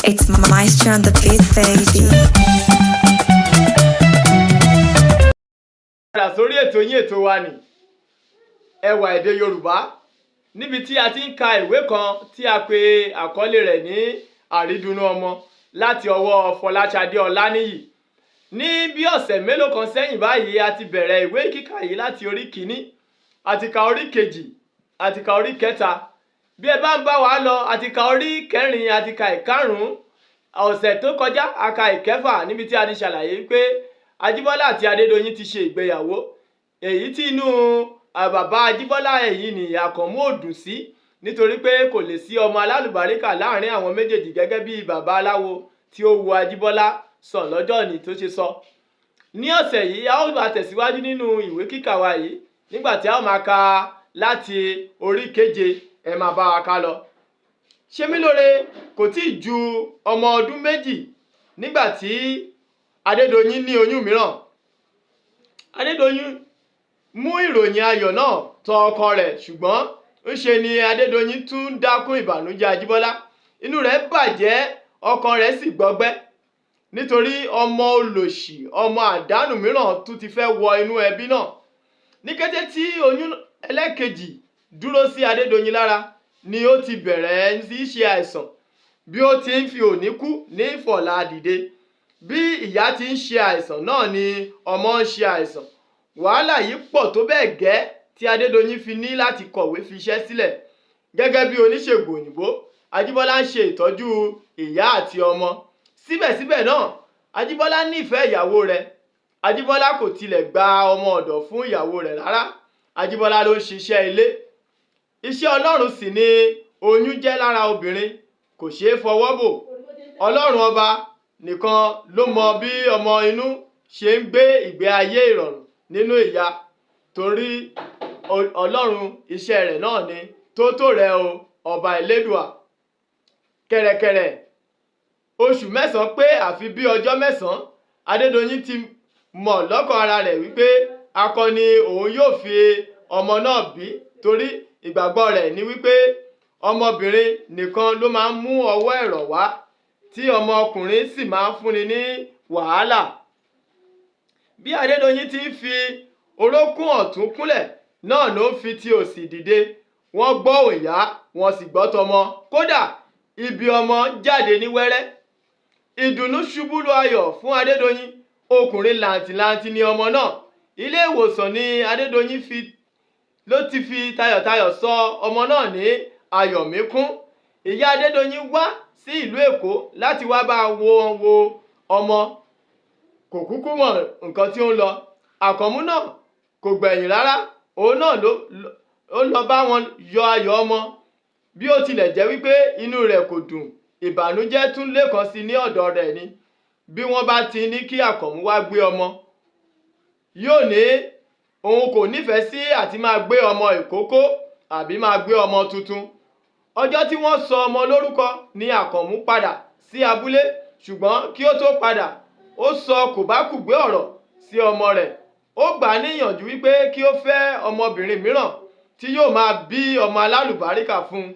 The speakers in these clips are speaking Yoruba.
It's Maestro on the beat, baby. Padà sórí ètò yín, ètò wa nì Ẹwà Èdè Yorùbá, níbi tí a ti ń ka ìwé kan tí a pè àkọlé rẹ̀ ní Àrídùnnú Ọmọ láti ọwọ́ Fọláṣadé Ọláníyì. Ní bí ọ̀sẹ̀ mélòó kan sẹ́yìn báyìí, a ti bẹ̀rẹ̀ ìwé kíkà yìí láti orí kìíní, a ti ka orí kejì, a ti ka orí kẹta. Bí ẹ bá ń bá wa lọ, a ti ka orí kẹrin, a ti ka ìkarùn-ún. Ọ̀sẹ̀ tó kọjá, a ka ìkẹfà, níbi tí a ti ṣàlàyé pé Ajíbọ́lá àti Adédoyin ti ṣe ìgbéyàwó, èyí tí inú bàbá Ajíbọ́lá, èyí ni Àkànmú, ò dùn sí, nítorí pé kò lè sí ọmọ alálùbáríkà láàrin àwọn méjèèjì, gẹ́gẹ́ bí bàbá aláwo tí ó wo Ajíbọ́lá sàn lọ́jọ́ ní tó ṣe sọ. Ní ọ̀sẹ̀ yìí, a ó máa tẹ̀síwájú nínú ìwé kíkà wa yìí nígbà tí a ó máa ka láti orí keje. Ẹ máa bá wa ká lọ. Ṣemílóore kò tí ì ju ọmọ ọdún 2 nígbà tí Adédoyin ní oyún mìíràn. Adédoyin mú ìròyìn ayọ̀ náà tọ̀ ọkọ rẹ̀, ṣùgbọ́n ńṣe ni Adédoyin tún ń dákún ìbànújẹ́ Ajíbọ́lá. Inú rẹ̀ bàjẹ́, ọkàn rẹ̀ sì gbọgbẹ́, nítorí ọmọ olòṣì, ọmọ àdánù mìíràn tún ti fẹ́ wọ inú ẹbí náà. Ní kété tí oyún ẹlẹ́ẹ̀kejì dúró sí Adédoyin lára ni ó ti bẹ̀rẹ̀ sí í ṣe àìsàn. Bí ó ti ń fi òní kú ní ìfọ̀lá dìde, bí ìyá ti ń ṣe àìsàn náà ni ọmọ ń ṣe àìsàn. Wàhálà yìí pọ̀ tó bẹ́ẹ̀ gẹ́ tí Adédoyin fi ní láti kọ̀wé fiṣẹ́ sílẹ̀ gẹ́gẹ́ bí oníṣègùn òyìnbó. Ajíbọ́lá ń ṣe ìtọ́jú ìyá àti ọmọ. Síbẹ̀síbẹ̀ náà, Ajíbọ́lá nífẹ̀ẹ́ ìyàwó rẹ̀. Ajíbọ́lá kò tilẹ̀ gba ọmọ ọ̀dọ̀ fún ìyàwó rẹ̀ rárá. Ajíbọ́lá ló ń ṣiṣẹ́ ilé. Iṣẹ́ Ọlọ́run sì ni oyún jẹ́ lára obìnrin, kò ṣeé fọwọ́ bò. Ọlọ́run ọba nìkan ló mọ bí ọmọ inú ṣe ń gbé ìgbé ayé ìrọ̀rùn nínú ìyá, torí Ọlọ́run iṣẹ́ rẹ̀ náà ni tó rẹ̀ o, ọba Elédùà. Kẹ̀rẹ̀kẹ̀rẹ̀ oṣù 9 pé, àfi bí ọjọ́ 9. Adédoyin ti mọ̀ lọ́kàn ara rẹ̀ wípé akọ ni òun yóò fi ọmọ náà bí, torí ìgbàgbọ́ rẹ̀ ni wípé ọmọbìnrin nìkan ló máa ń mú ọwọ́ ẹ̀rọ̀ wá, tí ọmọkùnrin sì máa ń fúnni ní wàhálà. Bí Adédoyin ti ń fi orókún ọ̀tún kúnlẹ̀ náà ló ń fi ti òsì dìde. Wọ́n gbọ́ òyà, wọ́n sì gbọ́ tọmọ. Kódà, ibi ọmọ jáde ní wẹ́rẹ́. Ìdùnnú ṣubú lu ayọ̀ fún Adédoyin. Ọkùnrin làǹtìlanti ni ọmọ náà. Ilé ìwòsàn ni Adédoyin fi ló ti fi tayọ̀tayọ̀ sọ ọmọ náà ní Ayọ̀míkún. Ìyá Adédoyin wá sí ìlú Èkó láti wá bá wọn wo ọmọ. Kò kúkú mọ nǹkan tí ó ń lọ. Àkànmú náà kò gbẹ̀yìn rárá, òun náà ló lọ bá wọn yọ ayọ̀ ọmọ. Bí ó tilẹ̀ jẹ́ wípé inú rẹ̀ kò dùn, ìbànújẹ́ tún lékan sí ní ọ̀dọ̀ rẹ̀ ni. Bí wọ́n bá ti ní kí Àkànmú wá gbé ọmọ, yóò ní òun kò nífẹ̀ẹ́ sí àti máa gbé ọmọ ìkókó àbí máa gbé ọmọ tuntun. Ọjọ́ tí wọ́n sọ ọmọ lórúkọ ni Àkànmú padà sí abúlé, ṣùgbọ́n kí ó tó padà, ó sọ kòbákùngbé ọ̀rọ̀ sí ọmọ rẹ̀. Ó gbà á níyànjú wípé kí ó fẹ́ ọmọbìnrin mìíràn tí yóò máa bí ọmọ alálùbáríkà fún un.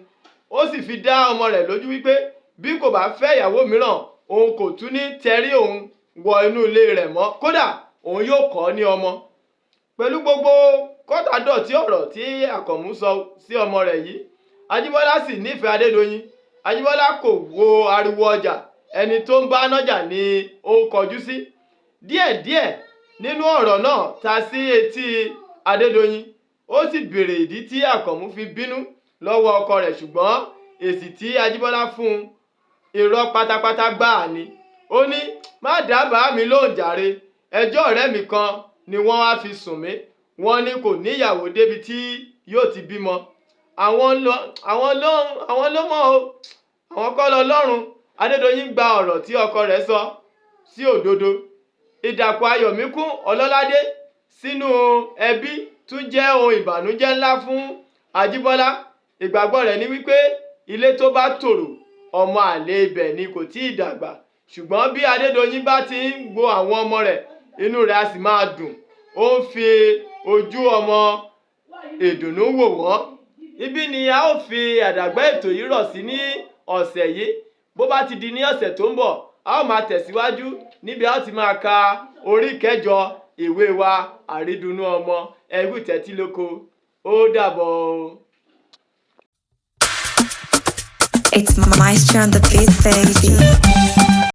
Ó sì fi dá ọmọ rẹ̀ lójú wípé bí kò bá fẹ́ ìyàwó mìíràn, òun kò tún ní tẹrí òun wọ inú ilé rẹ̀ mọ́, kódà òun yóò kọ́ ní ọmọ. Pẹ̀lú gbogbo kọ́tàdọ̀tí ọ̀rọ̀ tí Àkànmú sọ sí ọmọ rẹ̀ yìí, Ajíbọ́lá sì nífẹ̀ẹ́ Adédoyin. Ajíbọ́lá kò wo ariwo ọjà, ẹni tó ń bá nájà ni ó kọjú sí. Díẹ̀díẹ̀ nínú ọ̀rọ̀ náà ta sí etí Adédoyin, ó sì béèrè ìdí tí Àkànmú fi bínú lọ́wọ́ ọkọ rẹ̀, ṣùgbọ́n èsì tí Ajíbọ́lá fún un, irọ́ pátápátá gbáà ni. Ó ní, má dábàá mi lóhùn jàre, ẹjọ́ ọ̀rẹ́ mi kan ni wọ́n wá fi sùn mí. Wọ́n ní kò níyàwó débi tí yóò ti bímọ. Àwọn ló mọ̀ o, àwọn kọ́ lọ lọ́rùn. Adédoyin gba ọ̀rọ̀ tí ọkọ rẹ̀ sọ sí òdodo. Ìdàpọ̀ Ayọ̀míkún Ọlọ́ládé sínú ẹbí tún jẹ́ ohun ìbànújẹ́ ńlá fún Ajíbọ́lá. Ìgbàgbọ́ rẹ̀ ni wípé ilé tó bá tòrò, ọmọ àlè ibẹ̀ ni kò tí ì dàgbà. Ṣùgbọ́n bí Adédoyin bá ti ń wo àwọn ọmọ rẹ̀, inú rẹ̀ á sì máa dùn. Ó ń fi ojú ọmọ ìdùnnú wò wọ́n. Ibi ni a ó fi àdàgbà ètò yìí rọ̀ sí ní ọ̀sẹ̀ yìí. Bó bá ti di ní ọ̀sẹ̀ tó ń bọ̀, a ó máa tẹ̀síwájú níbi a ó ti máa ka orí kẹjọ ìwé wa Àrídùnnú ọmọ. Ẹ kú ìtẹ́tílóko, ó dàbọ̀ o. It's Maestro on the beat, baby.